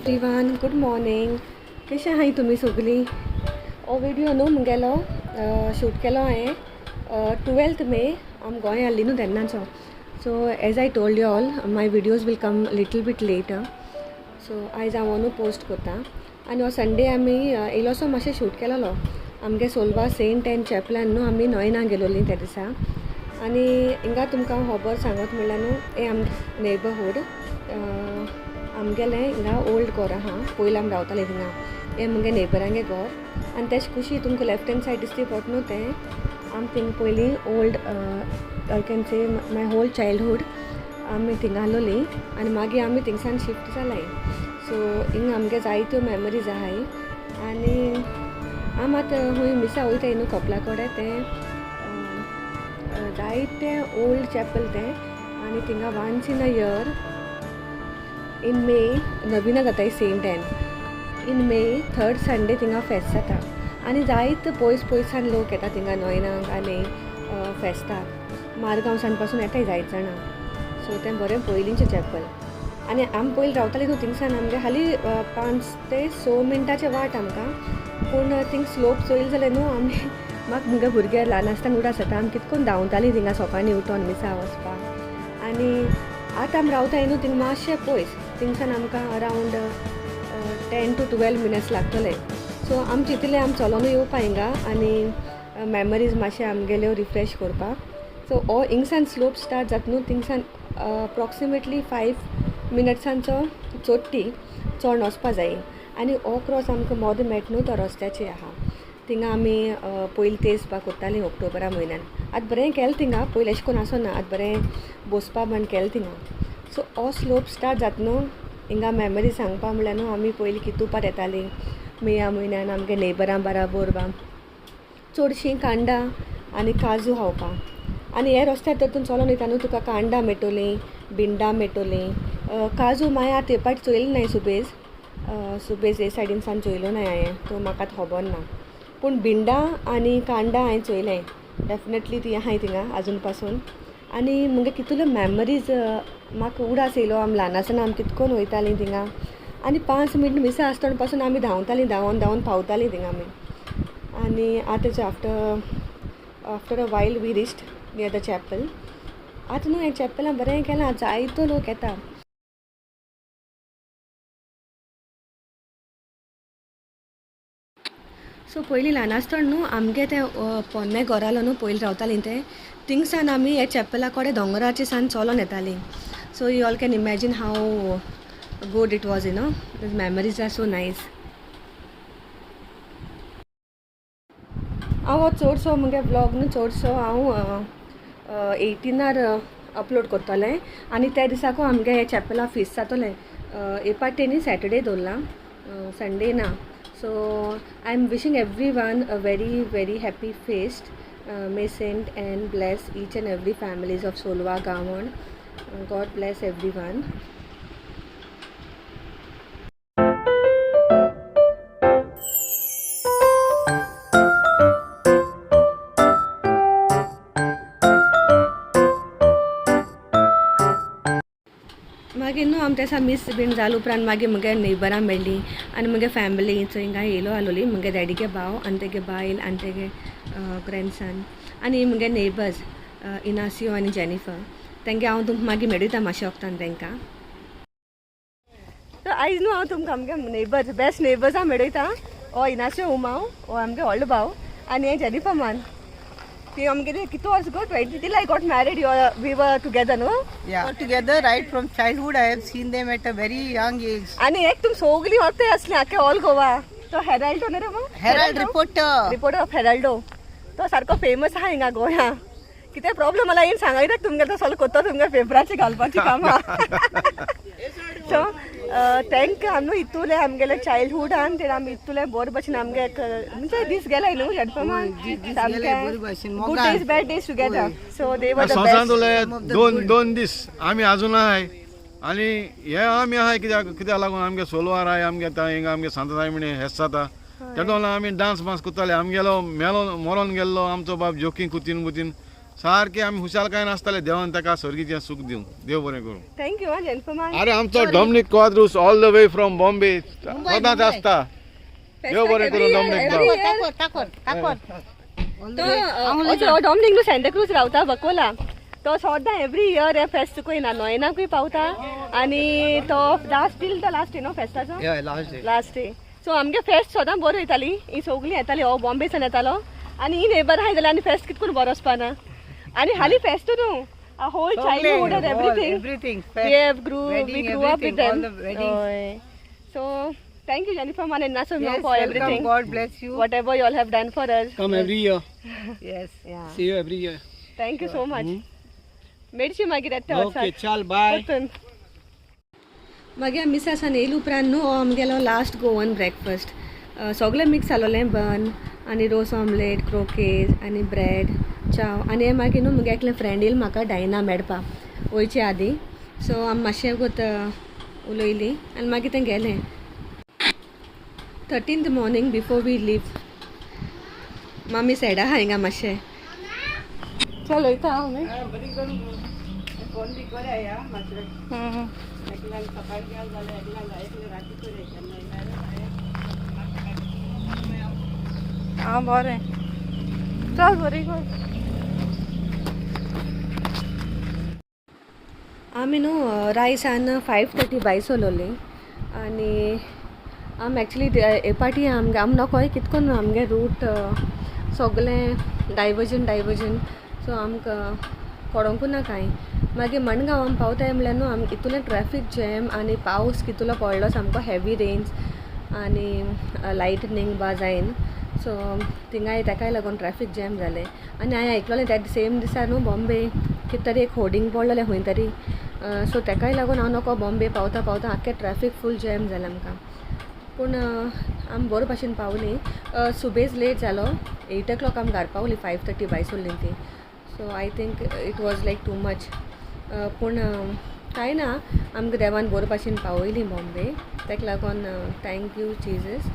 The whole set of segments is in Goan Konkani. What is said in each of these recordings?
Everyone, good morning. कशें आहाय तुमी सगळीं? हो व्हिडियो न्हू मुगेलो शूट केलो हांवें 12 मे आम गोंय आसली न्हू तेन्नाचो. So as I told you all, my videos will come little bit later. So आयज हांव न्हू पोस्ट करता. आनी हो संडे आमी इल्लोसो मातशें शूट केलेलो आमगे सोलवा सेंट एन चॅपलान न्हू आमी नोयना गेलोलीं त्या दिसा. आनी हिंगा तुमकां हांव खबर सांगत म्हणल्यार न्हू हें आमगे नेबरहूड, आमगेलें हिंगा ओल्ड घर आहा, पयलीं आमी रावतालीं थिंगा. हें मुगे नेबरांगे घर आनी तेज कुशी तुमकां लेफ्ट हँड सायड दिसती पडटा न्हू तें आमी थिंग पयलीं old, I can say my whole childhood आमी थिंगा आसलोलीं आनी मागीर आमी थिंगसान शिफ्ट जालाय. सो हिंगा आमगे जायत्यो मेमरीज आहाय. आनी आम आतां खूंय मिसा वयताय न्हू कोपला कडेन, तें जायतें ओल्ड चॅपल तें. आनी थिंगा once in a year in May novena जाताय Saint Anne. In May third Sunday थिंगा फेस्त जाता आनी जायते पयस पयसान लोक येता थिंगा नोयनाक आनी फेस्ताक. मारगांव सान पासून येताय जायत जाणां. सो तें बरें पयलींचें चॅपल. आनी आमी पयलीं रावतालीं न्हू थिंगसान आमगे हालीं 5 ते 6 मिनटाचें वाट आमकां, पूण थिंग स्लोप चोयल जाल्यार न्हू आमी म्हाका मुगे भुरगे ल्हान आसतना उडास जाता आमी कितकोन धांवतालीं थिंगा सकाळीं उठोन मिसा वचपाक. आनी आतां आमी रावताय न्हू थिंग मातशें पयस, थिंगसान आमकां अरावंड 10 to 12 minutes लागतले. सो आम चिंतलें आमी चलोनूय येवपा हिंगा आनी मेमरीज मातशें आमगेल्यो रिफ्रेश करपाक. सो हो हिंगसान स्लोप स्टार्ट जाता न्हू थिंगसान अप्रोक्सिमेटली 5 मिनट्सांचो चोडटी चोड वचपा जाय. आनी हो क्रॉस आमकां मोद मेळटा न्हू तो रस्त्याचेर आहा. थिंगा आमी पयलीं तेज बा करतालीं ऑक्टोबरा म्हयन्यान. आतां बरें केलें थिंगा, पयलीं एशें कोन्न आसना, आतां बरें बसपा म्हण केलें थिंगा. सो हो स्लोप स्टार्ट जाता न्हू हिंगा मेमरी सांगपा म्हणल्यार न्हू आमी पयलीं कितुपार येतालीं मेया म्हयन्यान आमगे नेबरां बराबर बा चडशीं कांडां आनी काजू खावपाक. आनी हे रस्त्यार तर तूं चलोन वयता न्हू तुका कांडां मेळटलीं, भिंडां मेळटलीं, काजू मागीर आतां हे पाटी चोयली नाय, सुबेज सुबेज हे सायडीन सान चोयलो नाय हांवें, तो म्हाका आतां खबर ना. पूण भिंडां आनी कांडां हांवें चोयलें डेफिनेटली ती आहाय थिंगा आजून पासून. आनी मुगे कितल्यो मेमरीज म्हाका उडास येयलो आमी ल्हान आसतना आमी कितकोन वयतालीं थिंगा. आनी 5 मिनट मिसा आसतना पासून आमी धांवतालीं, धांवन धांवन पावतालीं थिंगा आमी. आनी आतां after a while we reached near the chapel. आतां न्हू हें चॅपलां बरें केलां, जायतो लोक येता. सो पयलीं ल्हान आसतना न्हू आमगे तें पोन्ने घरालो न्हू पयलीं रावतालीं तें थिंगसान आमी हे चॅपला कडेन दोंगराचे सान चलोन येतालीं. So you all can imagine how good it was, you know, these memories are so nice. हांव हो चडसो मुगे व्लॉग न्हू चडसो हांव 18 अपलोड करतलें. आनी त्या दिसाकू आमगे हे चॅपला फीस जातलें. हे पाटी न्ही सॅटर्डे दवरलां, संडे ना. So I am wishing everyone a very very happy feast. May Saint Anne bless each and every families of Solva Gavan. God bless everyone. मागीर न्हू आमी तेसा मीस बीन जाल उपरांत मागीर मुगे नेबरां मेळ्ळीं आनी मुगे फॅमिली सो हिंगा येयलो आसलोली मुगे डॅडीगे भाव आनी तेगे बायल आनी तेगे ग्रँडसन आनी मुगे नेबर्स इनासियो आनी जेनिफर. तेंगे हांव तुमकां मागीर मेळयता मातशें वखदान तेंकां. सो आयज न्हू हांव तुमकां आमगे नेबर्स बेस्ट नेबर्सां मेळयता. हो इनासियो उमाव, हो आमगे व्हडलो भाव, आनी हें जेनिफर मान. ती आमगेली कितू वर्स गो 20 till I got married we were together न्हू. Yeah, together right from childhood. I have seen them at a very young age. आनी एक तुम सगळीं वळखताय असली आख्खे ऑल गोवा. तो हेराल्डो न्हू रे मग? Herald reporter. Reporter of Heraldo. तो सारको फेमस आहा हिंगा गोंया. कितें प्रॉब्लम आला येवन सांगयता तुमगे, तो सगळो कोत्तो तुमगे पेपराचे घालपाची कामां. सो तांकां आमी इतुले आमगेले चायल्डहुडान ते आमी इतुले बरे भशेन आमगे म्हणजे दीस गेले न्हू हेडफोमान, good days bad days together. So they were the संवसारांत बेस्ट. उरले दोन दोन दीस आमी आजून आहाय. आनी हे आमी आहाय कित्याक कित्याक लागून आमगे सोलवार आहाय, आमगे आतां हिंगा आमगे सांताय म्हणे हेस जाता तेका लागून आमी डांस मास करताले. आमगेलो मेलो मरोन गेल्लो आमचो बाब जोकींग कुतीन बुतीन सारकें आमी खुशालकायेन आसताले. देवान ताका स्वर्गीचें सूख दिवं, देव बरें करूं. Thank you हा जेनिफर. अरे आमचो Dominic Quadros all the way from Bombay सदांच आसता. देव बरें करूं डॉमनीक बाब. ताकोर ताकोर. तो डॉमनीक न्हू सांताक्रूज रावता बकोला. तो सद्दां एवरी इयर हे फेस्त चुकयना, नोयनाकूय पावता आनी तो last till the last day न्हू फेस्ताचो. Last day. Last day. So आमगे फेस्त सदां बरो वयताली. ही सगळीं येताली, हो बॉम्बेसान येतालो आनी ही नेबर आहाय जाल्यार आनी फेस्त कितकून बरो वचपाना. आनी हालीं फेस्त न्हू, a whole childhood and everything. Everything. We have grew, we Wedding, grew up with everything, them. all the weddings. So thank you, Jennifer Man and Nasa, Yes, for welcome. everything. God bless you. Whatever you all have done for us. Come every year. Yes. Yeah. See you every year. Thank you so much. Medshi मागीर येता. Okay, चल बाय. मागीर आमी मिसासान येयले उपरांत न्हू हो आमगेलो लास्ट गोवन ब्रेकफास्ट. सगळें मिक्स जालोलें, बन आनी रोस ऑमलेट, क्रोकेज आनी ब्रेड चाव. आनी हें मागीर न्हू मुगे एकलें फ्रेंड येयलें म्हाका डायना मेळपा वयचे आदीं. सो आमी मातशें गोत उलयलीं आनी मागीर तें गेलें. 13th morning before we leave, मामी सॅड आहा हिंगा मातशें. चल वयता हांव न्ही. फोन बी करया या मातशें. एकल्यान सकाळी गेल जाल्यार एकल्यान एकलें राती करया केन्ना. आं बरें, चल बरी कर. आमी न्हू रायसान 5:30 भायर सोलोलीं आनी आमी एक्चुली हे पाटी आमगे आम नकोय कितकोन आमगे रूट सगलें डायवर्जन डायवर्जन. सो आमकां कोडोंकू ना कांय. मागीर मणगांव आमी पावताय म्हणल्यार न्हू आम इतूलें ट्रॅफीक जॅम आनी पावस कितलो पडलो, सामको हेवी रेन्स आनी लायटनींग बा जायन. सो थिंगाय तेकाय लागून ट्रॅफीक जॅम जालें. आनी हांवें आयकलोलें त्या सेम दिसा न्हू बॉम्बे कितें तरी एक होर्डींग पडलेलें खंय तरी. सो तेकाय लागून हांव नको बॉम्बे पावता पावता आख्खें ट्रॅफीक फूल जॅम जालें आमकां. पूण आमी बरे भाशेन पावलीं. सुबेज लेट जालो. 8 ओ क्लॉक आमी घार पावलीं, 5:30 भायर सरलीं ती. So I think it was like too much, पूण कांय ना, आमकां देवान बरे भाशेन पावयलीं बॉम्बे. ताका लागून thank you Jesus.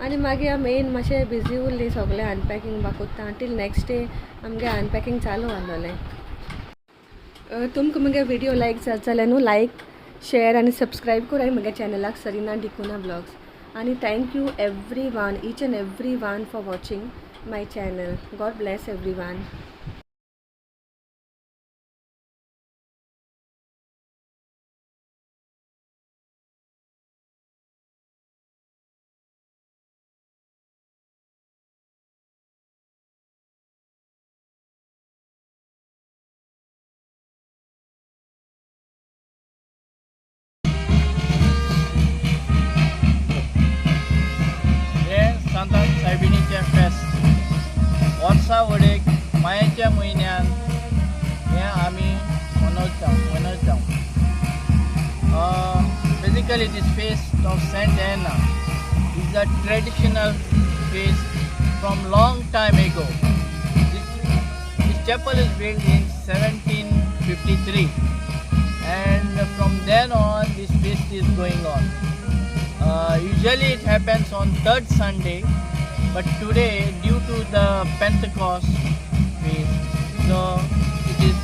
आनी मागीर आमी मेन मातशें बिजी उरलीं सगळें अनपॅकिंग बा कोत्ता टील नेक्स्ट डे. आमगे अनपॅकिंग चालू आहलोलें. तुमकां मुगे विडियो लायक जात जाल्यार न्हू लायक, शेअर आनी सबस्क्रायब कराय म्हज्या चॅनलाक, सरिना डिकुना ब्लॉग्स. आनी thank you everyone, each and every one, for watching my channel. God bless everyone. हे सांता सायबिणीचें फेस्त वर्सा वडेक मायाच्या म्हयन्यान हें आमी मनयता मनयता. Basically, this feast of Saint Anna is a traditional feast from long time ago. This chapel is built in 1753, and from then on this feast is going on. Usually it happens on third Sunday, but today, due to the Pentecost feast, so it is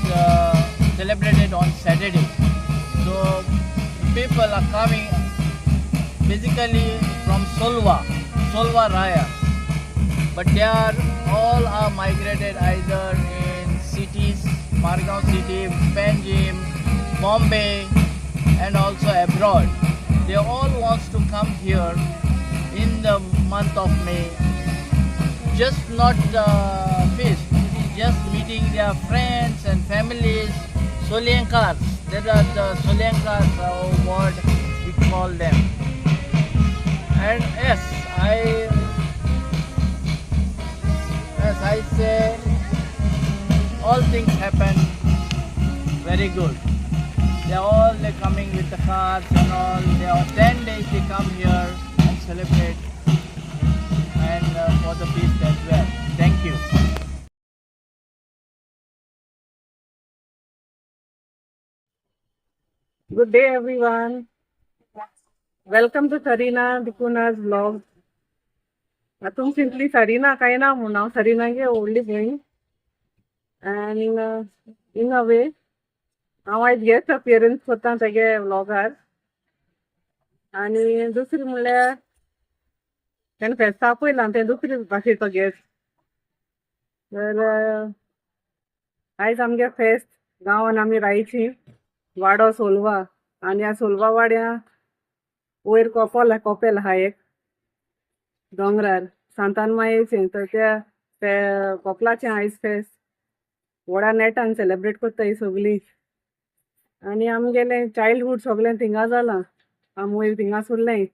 celebrated on Saturday. So people are coming basically from Solva, Solva Raya, but they are all are migrated either in cities, Margao city, Panjim, Bombay, and also abroad. They all wants to come here in the month of May. Just not feast, it is just meeting their friends and families, Solienkars. That are the Solienkars, what we call them. And yes, I say, all things happen very good. They are all they coming with the cars and all. They are 10 days they come here and celebrate and for the feast as well. Thank you. Good day, everyone. Welcome to Sarina D'Cunha's vlog. तुम सिंपली सरीना काय ना म्हणून हांव सरीनागे व्हडली भयण. And in a way हांव आयज गेस्ट अपियरन्स करता तेगे व्लॉगार. आनी दुसरी म्हणल्यार तेणें फेस्ता आपयलां तें दुसरी भाशेचो गेस्ट. तर आयज आमगे फेस्त गांवान आमी रायची वाडो सोलवा आनी ह्या सोलवा वाड्या वयर कोपोल कोपेल आहा एक दोंगरार सांतान मायेचें. तर त्या कोपलाचें आयज फेस्त व्हडा नेटान सेलेब्रेट करता सगळीं. आनी आमगेलें चायल्डहूड सगळें थिंगा जालां, आमी वयर थिंगा उरलें.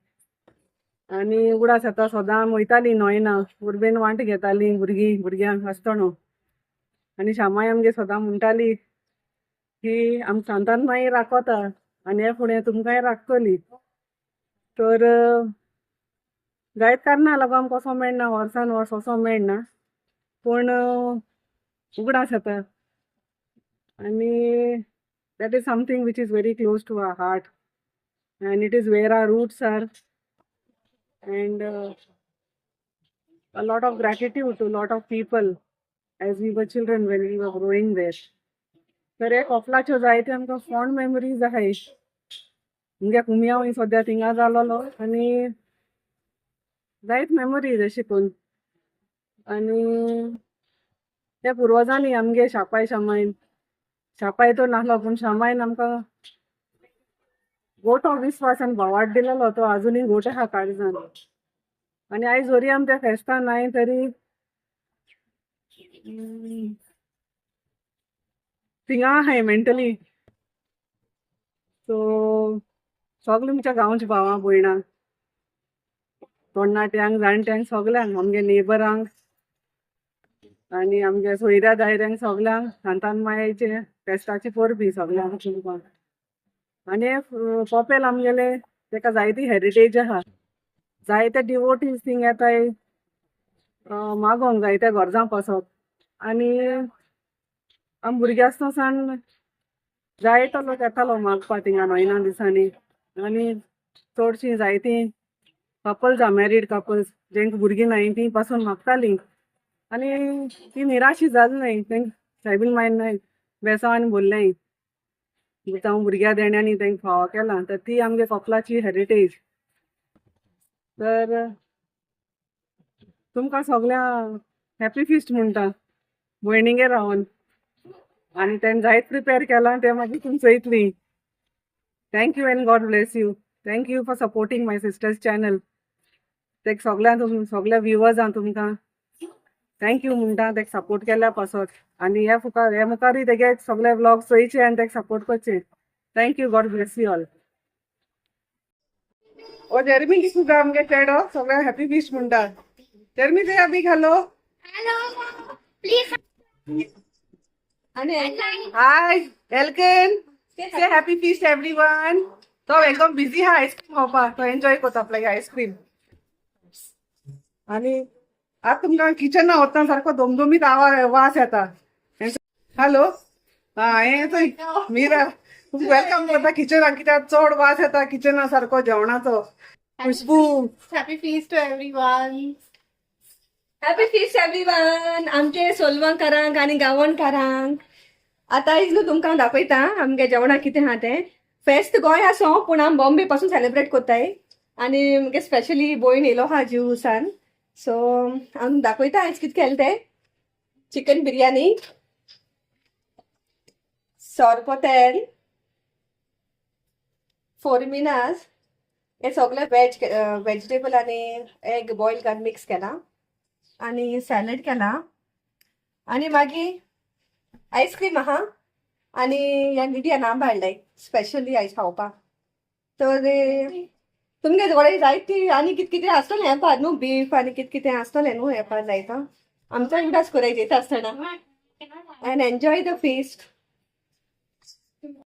आनी उगडास येता सदां आमी वयतालीं नोयना उर्बेन वांट घेतालीं भुरगीं भुरग्यांक आसतना. आनी श्यामाय आमगे सदां म्हणटाली की आमकां सांतान माई राखता आनी हे फुडें तुमकांय राखतली. तर जायत कारणां लागून आमकां वचोंक मेळना, वर्सान वर्स वचोंक मेळना, पूण उगडास येता. आनी that is something which is very close to our heart and it is where our roots are. And a lot of gratitude to a lot of people as we were children when we were growing there. तर हे कोपलाच्यो जायते आमकां फॉन्ड मेमरीज आहाय. मुगे कुमयांव सद्या थिंगा जालोलो आनी जायत मेमरीज अशें करून. आनी त्या पुर्वजांनी आमगे शापाय शामायन, शापाय तो नासलो पूण शामायन आमकां गोटो विस्वास आनी भावार्थ दिलेलो तो आजुनूय गोट आहा काळजान. आनी आयज जरी आमी त्या फेस्तान नाय तरी थिंगा आहाय मेंटली. सो सगळे आमच्या गांवच्या भावां भयणांक, तरणाट्यांक, जाणट्यांक, सगल्यांक, आमगे नेबरांक आनी आमगे सोयऱ्या दायऱ्यांक सगल्यांक सांतान मायेचे फेस्ताची परबीं सगल्यांक तुमकां. आनी कोपेल आमगेलें तेका जायती हेरिटेज आहा, जायते डिवोटीज थिंग येताय मागोंक जायत्या गरजां पासत. आनी आमी भुरगीं आसतना सावन जायतो लोक येतालो मागपा थिंगा नोयना दिसांनी. आनी चडशीं जायतीं कपल्स आहा, मॅरीड कपल्स जेंकां भुरगीं नाय तीं पासून मागतालीं. आनी ती निराशी जाली न्हय, तेंकां सायबीण मायन न्हय बेसांवान भरलें जावं भुरग्या देण्यांनी तेंकां फावो केलां. तर ती आमगे कोपलाची हेरिटेज. तर तुमकां सगळ्यांक हॅपी फिस्ट म्हणटा भयणीगेर रावन. आनी तेणें जायत प्रिपेर केलां तें मागीर तुमी चोयतलीं. Thank you and God bless you. Thank you for supporting my sister's channel. तेका सगळ्यांक तुम सगळ्या व्युवर्सांक तुमकां thank you म्हणटा तेका सपोर्ट केल्या पासत. आनी ह्या फुकार ह्या मुखारूय तेगे सगळे व्लॉग चोयचे आनी तेका सपोर्ट करचे. Thank you, God bless you all. O Jeremy D'Souza आमगे चेडो सगळ्यांक हॅपी फिस्ट म्हणटा. जेरमी ते big hello. Hello, please. आनी Hi Elkin, say happy feast everyone. तो एकदम बिझी हा आयस्क्रीम खावपाक, तो एन्जॉय करता आपल्यागे आयस्क्रीम. आनी आतां तुमकां किचना वतना सारको दोमदोमीत आवाज वास येता. हॅलो, हा हें चोय मीरा तुमकां welcome करता किचनाक, कित्याक चड वास येता किचना सारको जेवणाचो. खुशबू, Happy feast to everyone. Happy feast everyone आमचे सोलवांकारांक आनी गांवणकारांक. आतां आयज न्हू तुमकां हांव दाखयता आमगे जेवणाक कितें आहा तें. फेस्त गोंय आसो पूण आमी बॉम्बे पासून सेलेब्रेट करताय. आनी मुगे स्पेशली भयण येयलो आहा ज्युसान, सो हांव दाखयता आयज कितें केलें तें. चिकन बिरयानी, सोरपोतेल, फोरमिनास, हे सगळे वेज वेजिटेबल आनी एग बॉयल घालून मिक्स केलां आनी सॅलड केलां. आनी मागीर आयस्क्रीम आहा आनी ह्या निडियान आंब हाडलाय स्पेशली आयज खावपाक. तर तुमगे थोडे जायती आनी कितें कितें आसतलें हें न्हू, बीफ आनी कितें कितें आसतलें न्हू हें जायता. आमचो उगडास करायचे येता आसतना. And enjoy the feast.